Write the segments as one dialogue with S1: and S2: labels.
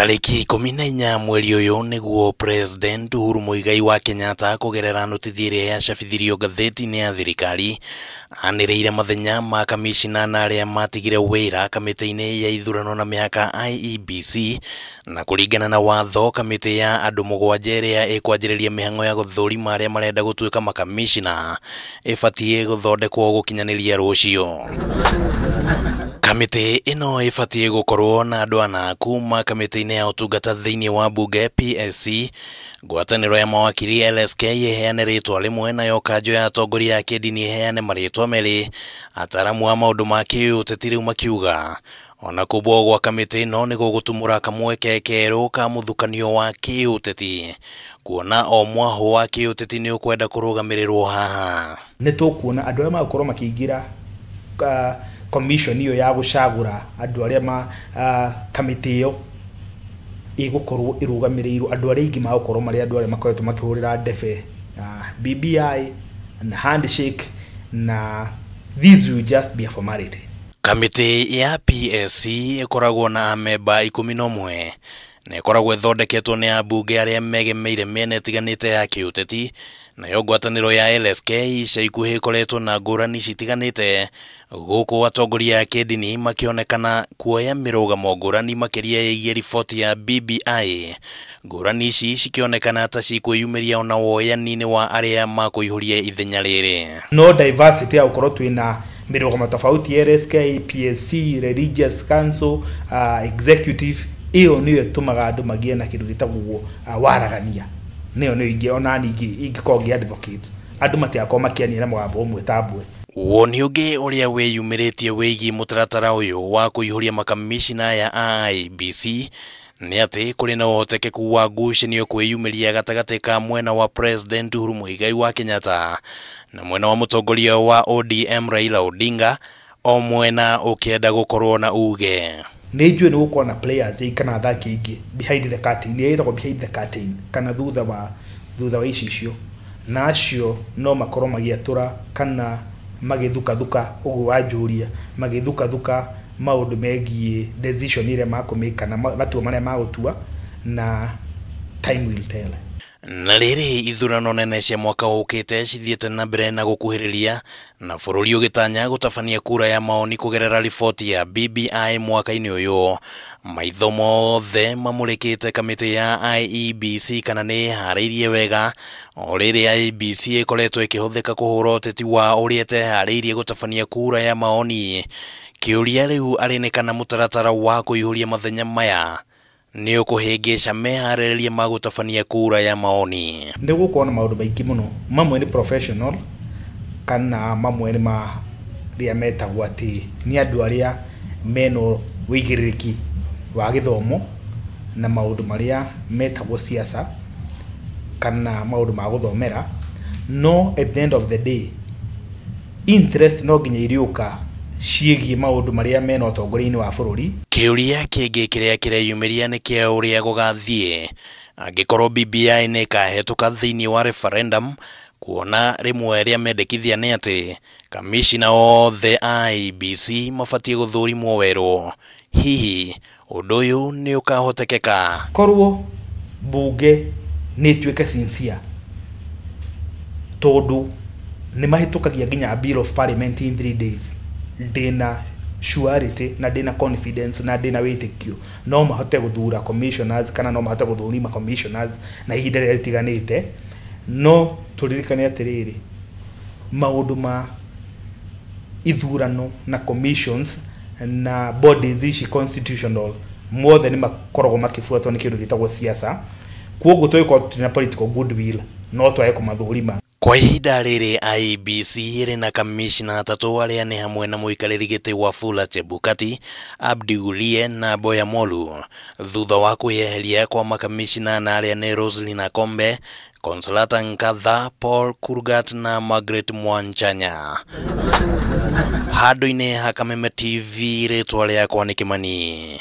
S1: Tarĩki 14 mweri ũyũ nĩguo President Uhuru Muigai wa Kenyatta kũgerera notithi ĩrĩa yacabithirio ngathĩti-inĩ ya thirikari anĩrĩire mathenya ma kamishina na arĩa matigire wĩra kamĩtĩ-inĩ ya ithurano na mĩhaka IEBC, na kũringana na watho kamĩtĩ ya andũ 7 ĩrĩa ĩkwanjĩrĩria mĩhang'o ya gũthũrima arĩa marenda gũtuĩka makamishina ĩbatiĩ gũthondekwo gũkinyanĩria rũciũ. Kamĩtĩ ĩno ĩbatiĩ gũkorwo na andũ ana kuma kamĩtĩ-inĩ ya ũtungata thĩinĩ wa bunge PSC, ngwatanĩro ya mawakiri LSK ĩheane rĩtwa rĩmwe, nayo kanjũ ya atongoria a kĩndini ĩheane marĩtwa merĩ. Ataaramu a maũndũ ma kĩũteti rĩu makiuga ona kũmbwo gwa kamĩtĩ ĩno nĩ gũgũtumũra kamweke kerũ ka mũthukanio wa kĩũteti, kuona o mwahũ wa kĩũteti nĩ ũkwenda kũrũgamĩrĩrwo haha.
S2: Nĩ tũkuona andũ arĩa magũkorwo makĩingĩra commission iyo ya gũcagũra andũ arĩa ma kamĩtĩ ĩyo ĩgũkorwo ĩrũgamĩrĩirwo andũ arĩa aingĩ magũkorwo marĩ andũ arĩa makoretwo makĩhũrĩra ndebe BBI na handshake, na this will just be a formality.
S1: Kamĩtĩ ya PSC ĩkoragwo na amemba 11 na ĩkoragwo ĩthondeketwo nĩ ambunge arĩa megemeire mĩena ĩtiganĩte ya kĩũteti, nayo ngwatanĩro ya LSK ica ikuhĩ ĩkoretwo na ngũrani citiganĩte, gũkũ atongoria a kĩndini makĩonekana kuoya mĩrũgamo ngũrani makĩria ĩgiĩ riboti ya BBI. Ngũrani ici cikĩonekana ta cikwĩyumĩria ona woyani-inĩ wa arĩa makũihũria ithenya rĩrĩ.
S2: No diversity ya gũkorwo twĩna mĩrũgamo tofauti LSK, PSC, Religious Council, Executive, ĩyo nĩyo ĩtũmaga andũ magĩe na kĩndũ gĩtagwo waragania. Nĩyo nĩyo ingĩ ona ningĩ ingĩkorwo ngĩ advocate andũ matigakorwo makĩania na mũgambo ũmwe ta mbwe.
S1: Woni ũngĩ ũrĩa wĩyumĩrĩtie wĩgiĩ mũtaratara ũyũ wa kũihũria makamishina ya IEBC nĩ atĩ kũrĩ na ũhotekeku wa ngucanio kwĩyumĩria gatagatĩ ka mwena wa President Uhuru Muigai wa Kenyatta na mwena wa mũtongoria wa ODM Raila Odinga, o mwena ũkĩenda gũkorwo na uge.
S2: Nĩ njũĩ nĩ gũkorwo na players aingĩ kana athaki aingĩ behind the curtain, nĩ ĩtagwo behind the curtain kana thutha wa icicio, na acio no makorwo magĩatũra kana magĩthukathuka, ũguo wanjũria, magĩthukathuka maũndũ megiĩ decision ĩrĩa makũmake kana matua marĩa magũtua, na time will tell.
S1: Na rĩrĩ ithurano nene cia mwaka ũkĩte cithiĩte na mbere na gũkuhĩrĩria, na bũrũri ũgĩtanya gũtabania kura ya maoni kũgerera riboti ya BBI mwaka-inĩ ũyũ. Maitho mothe mamũrĩkĩte kamĩtĩ ya IEBC kana nĩ ĩharĩirie wega, o rĩrĩ IEBC ĩkoretwo ĩkĩhũthĩka kũhũra ũteti wa ũrĩa ĩteharĩirie gũtabania kura ya maoni. Kĩũria rĩu arĩ nĩ kana mũtaratara wa kũihũria mathenya maya nĩ ũkũhĩngĩca meharĩrĩria ma gũtabania kura ya maoni.
S2: Nĩ gũkorwo na maũndũ maingĩ mũno, mamwe nĩ professional kana mamwe nĩ marĩa metagwo atĩ nĩ andũ arĩa mena ũigĩrĩrĩki wa gĩthomo na maũndũ marĩa metagwo siasa kana maũndũ ma gũthomera, no at the end of the day interest no nginya iriũka ciĩgiĩ maũndũ marĩa mena ũtongoria-inĩ wa bũrũri.
S1: Kĩũria kĩngĩ kĩrĩa kĩreyumĩria nĩ kĩa ũrĩa gũgathiĩ angĩkorwo BBI nĩ ĩkahetũka thĩinĩ wa referendum, kuona rĩmwe rĩa mendekithia nĩ atĩ kamishina othe a IEBC mabatiĩ gũthũrimwo werũ. Hihi ũndũ ũyũ nĩ ũkahotekeka?
S2: Korwo bunge nĩ ĩtuĩke sincere, tondũ nĩ mahĩtũkagia nginya bill of parliament in 3 days, ndĩna surety na ndĩna confidence na ndĩna wĩtĩkio no mahote gũthura commissioners kana no mahote gũthũrima commissioners na ihinda rĩrĩa rĩtiganĩte. No tũririkane atĩrĩrĩ, maũndũ ma ithurano na commissions na bodies ici constitutional mothe nĩ makoragwo makĩbuatwo nĩ kĩndũ gĩtagwo siasa, kwoguo tũgĩkorwo tũrĩ na political goodwill no twage kũmathũrima.
S1: Kwa ihinda rĩrĩ IEBC ĩrĩ na kamishina atatũ arĩa nĩ hamwe na mũikarĩri gĩtĩ Wafula Chebukati, Abdi Gulie na Boya Molu, thutha wa kwĩyeheria kwa makamishina na arĩa nĩ Roselyn Akombe, Consolata Nkatha, Paul Kurgat na Margaret Mwanchanya. Handũ-inĩ ha Kameme TV, rĩtwa rĩakwa nĩ Kimani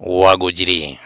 S1: Wagũnjiri.